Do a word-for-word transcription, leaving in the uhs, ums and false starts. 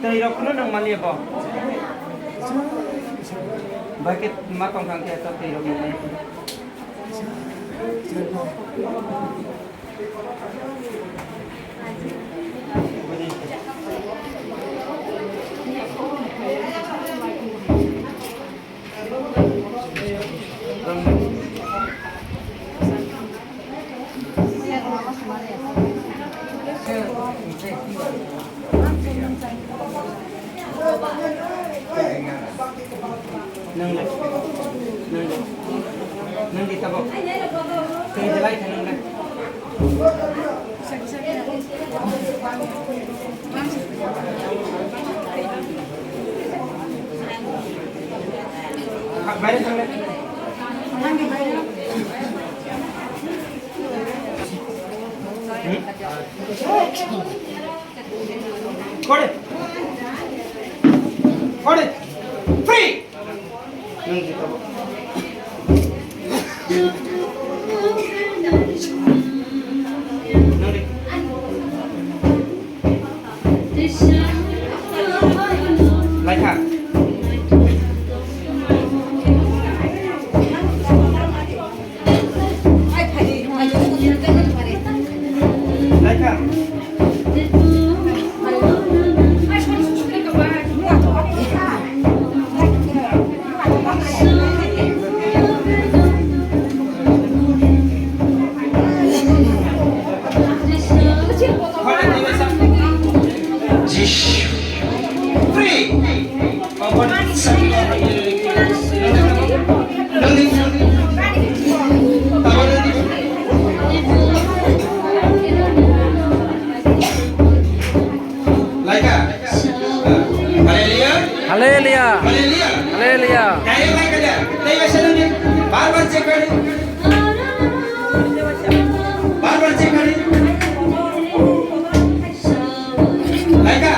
Twi rok no nang mani bo. Bai ke ma tong thang ke to twi rok nang mani. Nang le. Nang le. Nang di tabok. Tei belai khe nang le. Baire thang le. Kore. Kore. Free. Nang di tabok. Nang di. Laikha. Laikha. Free. Laika. Haleluya. Haleluya. Haleluya. Haleluya. Kaya mai kada. Tei masa nang bar bar check kari. Bar bar check kari. Laika.